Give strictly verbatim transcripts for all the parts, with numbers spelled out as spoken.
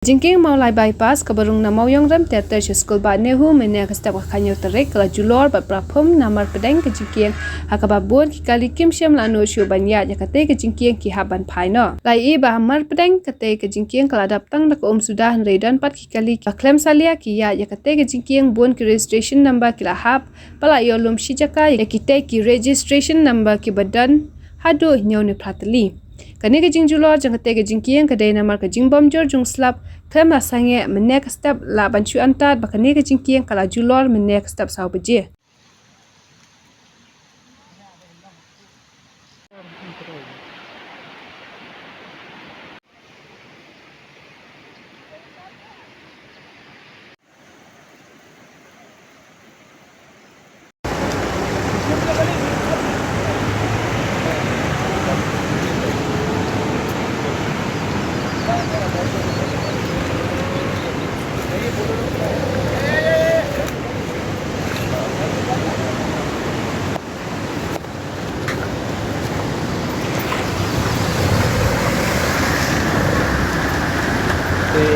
Jingkieng Mawlai Bypass kaba rung na Mawiong Remter ter sha skul Bah Nehu mynne ka step ka khañiew tarik ka la julor bad praphum namar pdeng ka jingkieng ha kaba bun ki kali kim shym la nud shuh ban ïaid ïa katei ka jingkieng ki hap ban phai noh. La ïohi ba hamar pdeng katei ka jingkieng ka la dap tang da ka um suda hynrei don pat ki kali ba khlem salia ki ïaid ïa katei ka jingkieng, bun ki registration number ki la hap bad la ïoh lum shi jaka ïa kitei ki registration number kiba don haduh hynñiew ne phra tylli. Kane ka jingjulor jong katei ka jingkieng ka dei namar ka jingbymjur jong slap khlem la sangeh mynne ka step lah ban shu antad ba kane ka jingkieng ka la julor mynne ka step saw baje. Te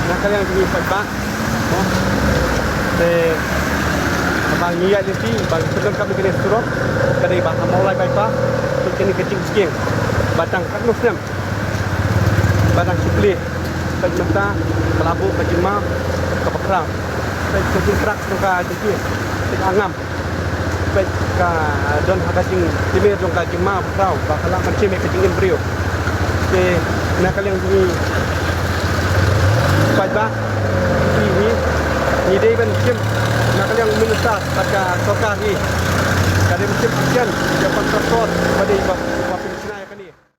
na ka liang jong ngi paidbah, mo, te haba ngi ïaid lynti ba ngi pyndonkam ïa kane ka surok, ka dei ba ha Mawlai Bypass, te kane ka jingkieng ba dang katno snem ba dang shu plie. Peit mynta ka la buh ka jingmap kaba khraw. Peit ka jingkrak jong ka jingkieng, peit ka ngam. Peit ka don ha ka jingtymmen jong ka jingmap khraw ba ka lah ban shim ïa ka jingim briew. Te na ka liang jong ngi paidbah, ngi, ngi, ngi dei ban shim na ka liang minister bad ka sorkar hi. Ka dei ban shim action ïa ka kontraktor ba dei ba